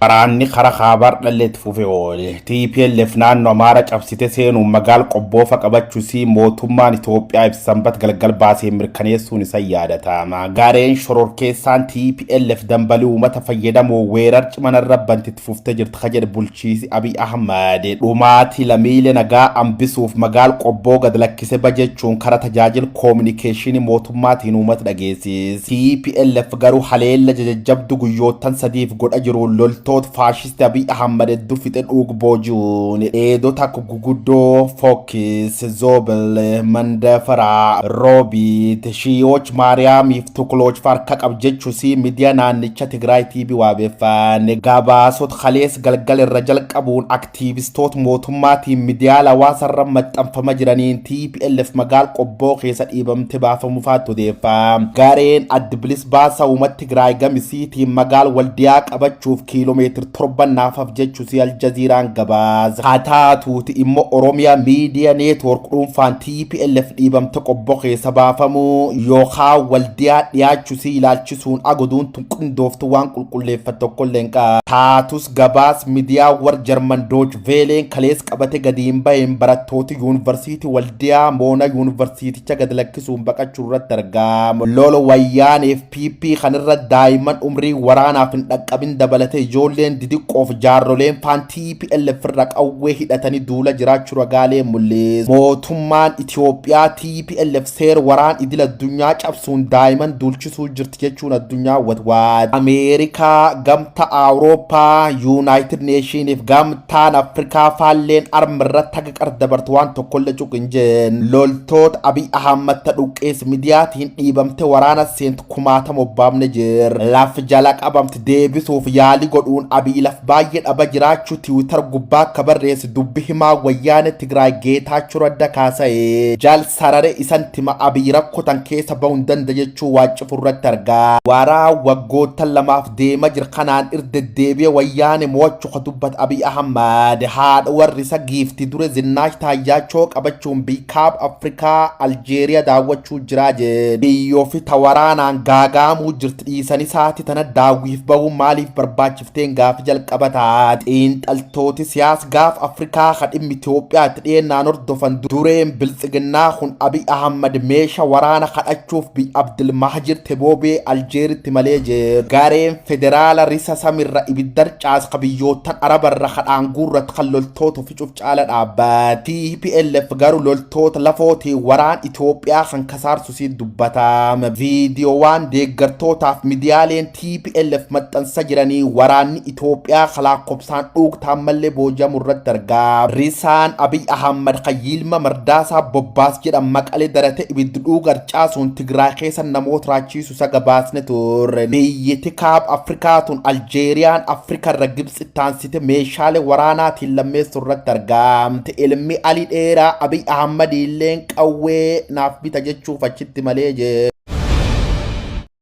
Waraanni kara kaabaa ardhallee itti fufee oole. TPLF naannoo Amaara cabsite seenuun magaal Qobboofa qabachusii mootummaan Itoophiyaa ibsa Sanbat galgal baaseen mirkaneessuun isa yaadatama. Gareen shororkeessaan TPLF dambalii uummata fayyadamuun weerar cimanarra banti itti fuftee jirti ka jedhe bulchiisi Abiy Ahmad. Dhumaatii lamiilee nagaa hambisuuf magaal Qobboo gad lakkise bajechuun kara tajaajila koominikeeshinii mootummaatiin uummata dhageessise. TPLF garuu haleella jajajjabdu guyyoottan sadiif godha jiruun loltoota faashisti Abiy Ahmad hedduu fixe dhuug booji'uun dheedota akka guguddoo Fokkis, Zoobel, Mandafaraa, Roobiit, Shiyoch Maariyaamiif Tuklooch harka qab jechuusi miidiyaa naannicha Tigraay TV waabeeffan. Gabaasota kalees galgal irra jalqabuun aktiivistoota mootummaatiin miidiyaa hawaasarra maxxanfama jiraniin TPLF magaal Qobboo keessa dhiibamte baafamu faatti odeeffa. Gareen addi bilis baasa uummata Tigraay gamisiitiin magaal Waldiyaa qabachuuf kiiloomeetira 7 naafaaf jechuusi Aljaziiraan gabaasa. Haa taatuuti immoo Oromiyaa Miidiyaa Neetwoork dhuunfaan TPLF dhiibamte Qobboo keessa baafamuu yookaan Waldiyaa dhiyaachusii ilaalchisuun agoduun tun qindooftu waan qulqulleeffatu tokkollee hin qabu. Taatus gabaas miidiyaa war Jarman Dooch Veeleen kalees qabate gadi hin baheen barattooti yuunivarsiitii Waldiyaa moona yuunivarsiiticha gad lakkisuun baqachuu irratti argamu. Lola wayyaaneef PP kanirra daa'imman umrii waraanaaf hin dhaqqabin dabalatee ijoolleen didiqqoof jaarroleen faan TPLF irra qawwee hidhatanii duula jiraachuu ragaalee mul'isu. Mootummaan Itoophiyaa TPLF seera waraan idil addunyaa cabsuun daa'imman duulchisuu jirti jechuun addunyaa watwaat. Ameerikaa, gamta Awurooppaa, Yuunaayitid Neeshiniif gamtaan Afrikaa faalleen arma irratti haga qardabartu waan tokkollee cuqin jeen. Loltoota Abiy Ahmad ta dhuqqees miidiyaatiin dhiibamte waraana seentu kumaatama obbaamne jir. Laf jala qabamte deebisuuf yaalii godhuun Abiy laf baay'ee dhaba jiraachuu Tiwiitar gubbaa akka barreesse dubbi himaa wayyaane Tigraay Geetaachoo Radda kaasa'e. Jal sarare isan tima Abiy rakkotan keessa bahuu hin danda jechuu waaccifu irratti argaa. Waraa waggoottan lamaaf deema jir kanaan irdeddeebi'e wayyaane mo'achuu ka dubbat Abiy Ahmad haadha warri isa giifti dure Zinnaash Taayyaachoo qabachuun biyya Kaab Afrikaa Aljeeriyaa daawwachuu jiraa jedhe. Biyyoo fi waraanaan gaagaamuu jirti dhiisanii saati tana daawwiif bahuun maaliif barbaachifteen gaafi jalqaba taate. Xiinxaltooti siyaas gaaf Afrikaa ka dhimmi Itoophiyaa itti dhiyeennaan hordofan dureen biltsiginnaa kun Abiy Ahmad meesha waraana kadhachuuf biyya Abdulmahajir Teboobee Aljeeritti malee jedhu. Gareen federaala risa samirra ibiddar caas ka biyyoottan Arabarra kadhaan guurrat kan loltoota ficuuf caala dhaabbate. TPLF garuu loltoota lafootiin waraan Itoophiyaa kan kasaarsu siin dubbatama. Viidiyoowwan deeggartootaaf miidiyaaleen TPLF maxxansa jiranii waraanni Itoophiyaa lakkoofsaan dhuugtaan mallee booji'amu irratti argaa. Risaan Abiy Ahmad kan Yilma Mardaasaa Bobbaas jedhan maqalee darate ibiddi dhuugar caasuun Tigraay keessa namoota raachiisu isa gabaasne turre. Biyyiti Kaab Afrikaa tun Aljeeriyaan Afrika irra Gibxi taansite meeshaalee waraanaatiin lammeessu irratti argamte. Ilmi Ali Dheeraa Abiy Ahmad illeen qawwee naaf bita jechuuf achitti malee jee.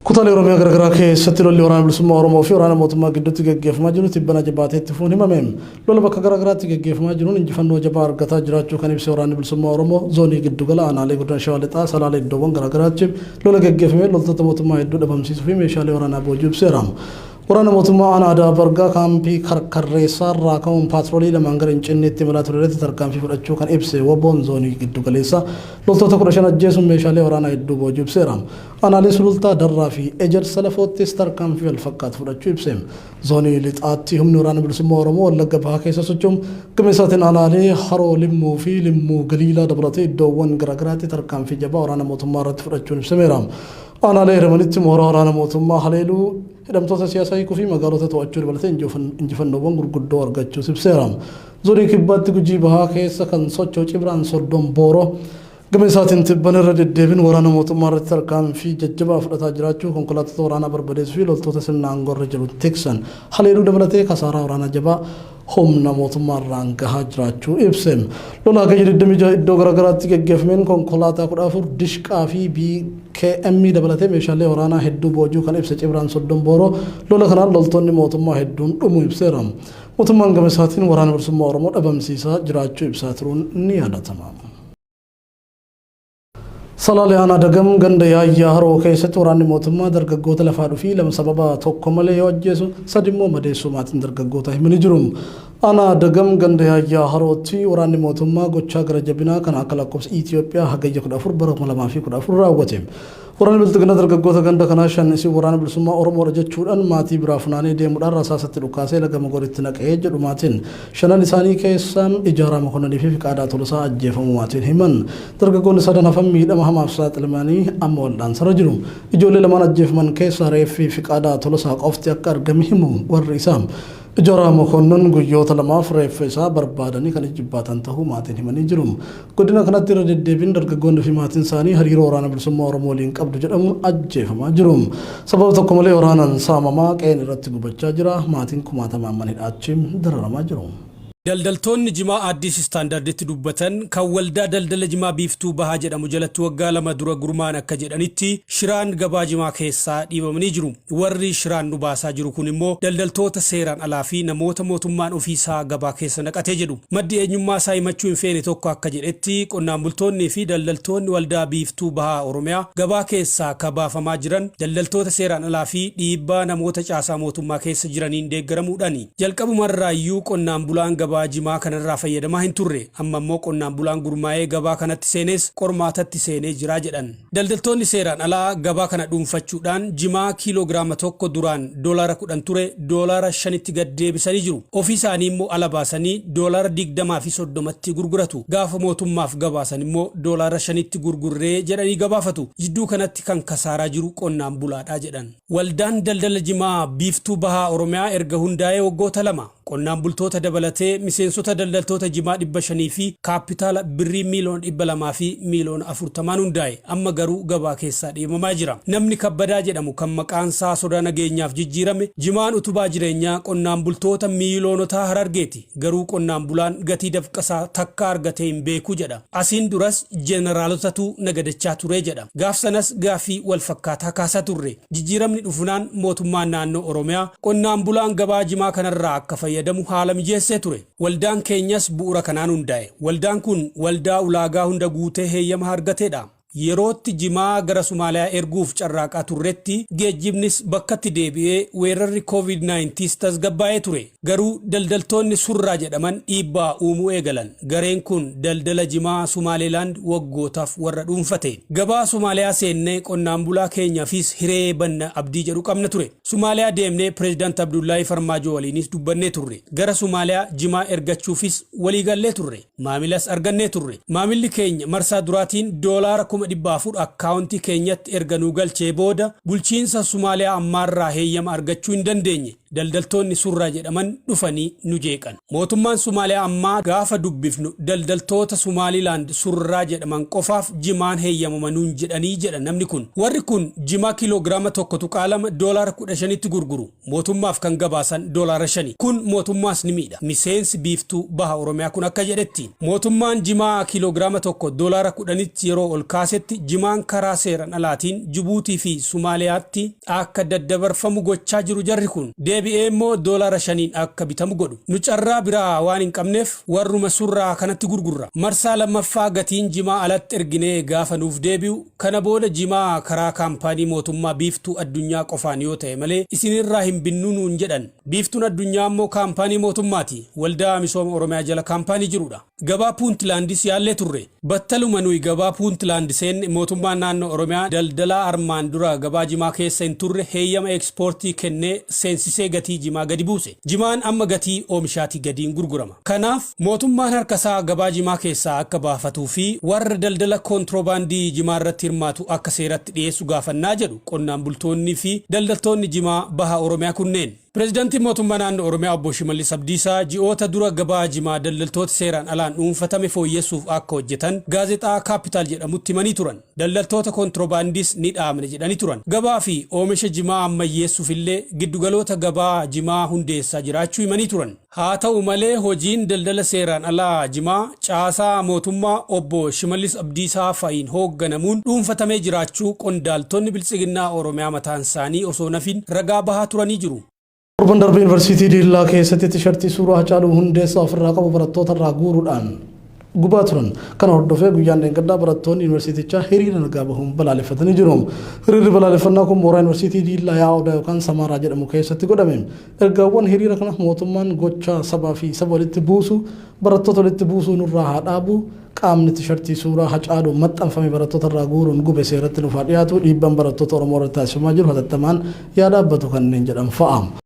Kutaalee Oromiyaa garaagaraa keessatti lolli waraana bilisummaa Oromoo fi waraana mootummaa gidduutti gaggeeffamaa jiru tibbana jabaatee itti fufuun himame. Lola bakka garaagaraatti gaggeeffamaa jiruun injifannoo jabaa argataa jiraachuu kan ibse waraanni bilisummaa Oromoo zoonii giddugala aanaalee godina Shawaa Lixaa Salaalee iddoowwan garaagaraatti lola gaggeeffame loltoota mootummaa hedduu dhabamsiisuu fi meeshaalee waraanaa boojuu ibseera. Waraana mootummaa aanaa Adaa Bargaa kaampii Karkarreessaa irraa ka'uun paatroolii lamaan gara Incinniitti imalaa ture irratti tarkaanfii fudhachuu kan ibse WBOn zoonii giddugaleessaa loltoota 15 ajjeesuun meeshaalee waraanaa hedduu boojuu ibseera. Aanaalee Sulultaa, Darraa fi Ejersa Lafoottis tarkaanfii walfakkaatu fudhachuu ibse. Zoonii Lixaatti humni waraana bilisummaa Oromoo Wallagga Bahaa keessa socho'u gama isaatiin aanaalee Haroo Limmuu fi Limmuu Galiilaa dabalatee iddoowwan garaagaraatti tarkaanfii jabaa waraana mootummaa irratti fudhachuun ibsameera. Aanaalee Hiramanitti mooraa waraana mootummaa haleeluu, hidhamtoota siyaasaa hiikuu fi magaalota to'achuu dabalatee injifannoowwan gurguddoo argachuus ibseera. Zoonii Kibbaatti Gujii Bahaa keessa kan socho'u Cibraan Soddom Booroo gama isaatiin tibban irra deddeebiin waraana mootummaa irratti tarkaanfii jajjabaa fudhataa jiraachuu konkolaattota waraanaa barbadeessuu fi loltoota sirna aangoo irra jiru tiksan haleeluu dabalatee kasaaraa waraanaa jabaa humna mootummaa irraan gahaa jiraachuu ibse. Lola Hagayya 26 iddoo garaagaraatti gaggeeffameen konkolaataa 14 dishqaa fi BKM dabalatee meeshaalee waraanaa hedduu boojuu kan ibse Cibraan Soddom Booroo lola kanaan loltoonni mootummaa hedduun dhumuu ibseera. Mootummaan gama isaatiin waraana bilisummaa Oromoo dhabamsiisaa jiraachuu ibsaa turuun ni yaadatama. Salaalee Aanaa Dagam ganda Yaayyaa Haroo keessatti waraanni mootummaa dargaggoota lafaa dhufii lama sababa tokko malee yoo ajjeesu sadi immoo madeessuu maatiin dargaggoota himanii jiru. Aanaa Dagam ganda Yaayyaa Harootti waraanni mootummaa gochaa gara jabinaa kana akka lakkoofsa Itoophiyaa Hagayya 14 bara 2014 raawwate. Waraanni Bilxiginnaa dargaggoota ganda kanaa shan isin Waraana Bilisummaa Oromoodha jechuudhaan maatii biraa funaanee deemuudhaan rasaasatti dhukaasee laga Mogoritti naqee jedhu maatiin. Shanan isaanii keessaa Ijaaraa Mokonnanii fi Fiqaadaa Tolosaa ajjeefamuu maatiin himan. Dargaggoonni sadan hafan miidhama hamaaf saaxilamanii amma wal'aansarra jiru. Ijoollee lamaan ajjeefaman keessaa reeffi Fiqaadaa Tolosaa qofti akka argame himu warri isaa. Ijaaraa Mokonnon guyyoota lamaaf reeffa isaa barbaadanii kan ijjibbaatan tahuu maatiin himanii jiru. Godina kanatti irra deddeebiin dargaggoonni fi maatiin isaanii hariiroo Waraana Bilisummaa Oromoo waliin qabdu jedhamuun ajjeefamaa jiru. Sababa tokko malee waraanaan saamamaa, qe'een irratti gubachaa jira, maatiin kumaatamaan mana hidhaachi dararamaa jiru. Daldaltoonni jimaa Addis Standarditti dubbatan kan waldaa daldala jimaa Biiftuu Bahaa jedhamu jalatti waggaa lama dura gurmaa'an akka jedhanitti shiraan gabaa jimaa keessaa dhiibamanii jiru. Warri shiraan nu baasaa jiru kun immoo daldaltoota seeraan alaa fi namoota mootummaan ofiisaa gabaa keessa naqate jedhu. Maddi eenyummaa isaa himachuu hin feene tokko akka jedhetti qonnaan bultoonnii fi daldaltoonni waldaa Biiftuu Bahaa Oromiyaa gabaa keessaa ka baafamaa jiran daldaltoota seeraan alaa fi dhiibbaa namoota caasaa mootummaa keessa jiraniin deeggaramuudhaani. Jalqabumarraayyuu qonnaan bulaan gabaa jimaa kanarraa fayyadamaa hin turre. Amma immoo qonnaan bulaan gurmaa'ee gabaa kanatti seenes qormaatatti seenee jira jedhan. Daldaltoonni seeraan alaa gabaa kana dhuunfachuudhaan jimaa kiiloo giraama tokko duraan doolaara 10 ture doolaara 5tti gad deebisanii jiru. Ofii isaanii immoo ala baasanii doolaara 20 fi 30tti gurguratu. Gaafa mootummaaf gabaasan immoo doolaara 5tti gurgurree jedhanii gabaafatu. Jidduu kanatti kan kasaaraa jiru qonnaan bulaadha jedhan. Waldaan Daldala Jimaa Biiftuu Bahaa Oromiyaa erga hundaa'ee waggoota lama. Qonnaan bultoota dabalatee miseensota daldaltoota jimaa 500 fi kaappitaala birrii miiliyoona 200 fi miiliyoona 40n hundaa'e. Amma garuu gabaa keessaa dhiibamaa jira. Namni Kabbadaa jedhamu kan maqaansaa sodaa nageenyaaf jijjiirame jimaan utubaa jireenyaa qonnaan bultoota miiloonotaa Harargeeti. Garuu qonnaan bulaan gatii dafqasaa takkaa argatee hin beeku jedha. Asiin duras jeneraalotatu nagadachaa ture jedha. Gaaf sanas gaaffii walfakkaataa kaasaa turre. Jijjiiramni dhufunaan mootummaan naannoo Oromiyaa qonnaan bulaan gabaa jimaa kanarraa akka fayyadamu haala mijeessee ture. Waldaan keenyas bu'ura kanaan hundaa'e. Waldaan kun waldaa ulaagaa hunda guutee heeyyama argateedha. Yerootti jimaa gara Somaaliyaa erguuf carraaqaa turretti geejjibnis bakkatti deebi'ee weerarri Covid 19s tasgabbaa'ee ture. Garuu daldaltoonni Surraa jedhaman dhiibbaa uumuu eegalan. Gareen kun daldala jimaa Sumaaleelaand waggootaaf warra dhuunfate. Gabaa Somaaliyaa seennee qonnaan bulaa keenyaafis hiree banna abdii jedhu qabna ture. Somaaliyaa deemnee Pireezidant Abdullaahii Farmaajoo waliinis dubbannee turre. Gara Somaaliyaa jimaa ergachuufis waliigallee turre. Maamilas argannee turre. Maamilli keenya marsaa duraatiin doolaara 400,000 akkaawontii keenyatti erga nuu galchee booda bulchiinsa Sumaaliyaa ammaarraa heeyyama argachuu hin dandeenye. Daldaltoonni Surraa jedhaman dhufanii nu jeeqan. Mootummaan Sumaaliyaa ammaa gaafa dubbifnu daldaltoota Sumaalilaand Surraa jedhaman qofaaf jimaan heeyyamama nuun jedhanii jedha namni kun. Warri kun jimaa kiiloogiraama 1.2 doolaara 15tti gurguru. Mootummaaf kan gabaasan doolaara shani. Kun mootummaas ni miidha. Miseensi Biiftuu Baha Oromiyaa kun akka jedhetti, mootummaan jimaa kiiloogiraama tokko doolaara 10tti yeroo ol kaasetti jimaan karaa seeran alaatiin Jibuutii fi Sumaaliyaatti akka daddabarfamu gochaa jiru jarri kun. Deebi'ee immoo doolaara shaniin akka bitamu godhu. Nu carraa biraa waan hin qabneef warruma Surraa kanatti gurgurra. Marsaa lammaffaa gatiin jimaa alatti erginee gaafa nuuf deebi'u Kana booda jimaa karaa kaampaanii mootummaa Biiftuu Addunyaa qofaan yoo ta'e malee isinirraa hin binnu nuun jedhan. Biiftuun Addunyaa ammoo kaampaanii mootummaati. Waldaa Misooma Oromiyaa jala kaampaanii jirudha. Gabaa Puuntlaandis yaallee turre. Battaluma nuyi gabaa Puuntlaand seenne mootummaan naannoo Oromiyaa daldalaa armaan dura gabaa jimaa keessa hin turre heeyyama ekspoortii kennee seensisee gatii jimaa gadi buuse. Jimaan amma gatii oomishaatii gadiin gurgurama. Kanaaf, mootummaan harkasaa gabaa jimaa keessaa akka baafatuu fi warra daldala koontiroobaandii jimaarratti hirmaatu akka seeratti dhiyeessu gaafannaa jedhu qonnaan bultoonnii fi daldaltoonni jimaa Baha Oromiyaa kunneen. Pireezidantiin Mootummaa Naannoo Oromiyaa Obbo Shimallis Abdiisaa ji'oota dura gabaa jimaa daldaltoota seeraan alaan dhuunfatame fooyyessuuf akka hojjetan gaazexaa Kaappitaal jedhamutti himanii turan. Daldaltoota kontirobaandiis ni dhaabna jedhanii turan. Gabaa fi oomisha jimaa ammayyeessuufillee giddugaloota gabaa jimaa hundeessaa jiraachuu himanii turan. Haa ta'u malee hojiin daldala seeraan alaa jimaa caasaa mootummaa obbo Shimallis Abdiisaa fa'iin hoogganamuun dhuunfatamee jiraachuu qondaaltonni Biltsiginnaa Oromiyaa mataansaanii osoo hin hafin ragaa bahaa turanii jiru. Torban darbe Yuunivarsiitii Diillaa keessatti tishartii suuraa Hacaaluu Hundeessaa ofirraa qabu barattoota irraa guuruudhaan gubaa turan. Kana hordofee guyyaan dheengaddaa barattoonni yuunivarsiitichaa hiriira nagaa bahuun balaaleffatanii jiru. Hiriirri balaaleffannaa kun mooraa yuunivarsiitii Diillaa Yaa'odaa yookaan Samaaraa jedhamu keessatti godhame. Ergaawwan hiriira kana mootummaan gocha sabaa fi saba walitti buusu, barattoota walitti buusuu nurraa haa dhaabu, qaamni tishartii suuraa Hacaaluu maxxanfame barattoota irraa guuruun gube seeratti nuuf haa dhiyaatu, dhiibbaan barattoota Oromoo irratti taasifamaa jiru hatattamaan yaa dhaabbatu kanneen jedhan fa'a.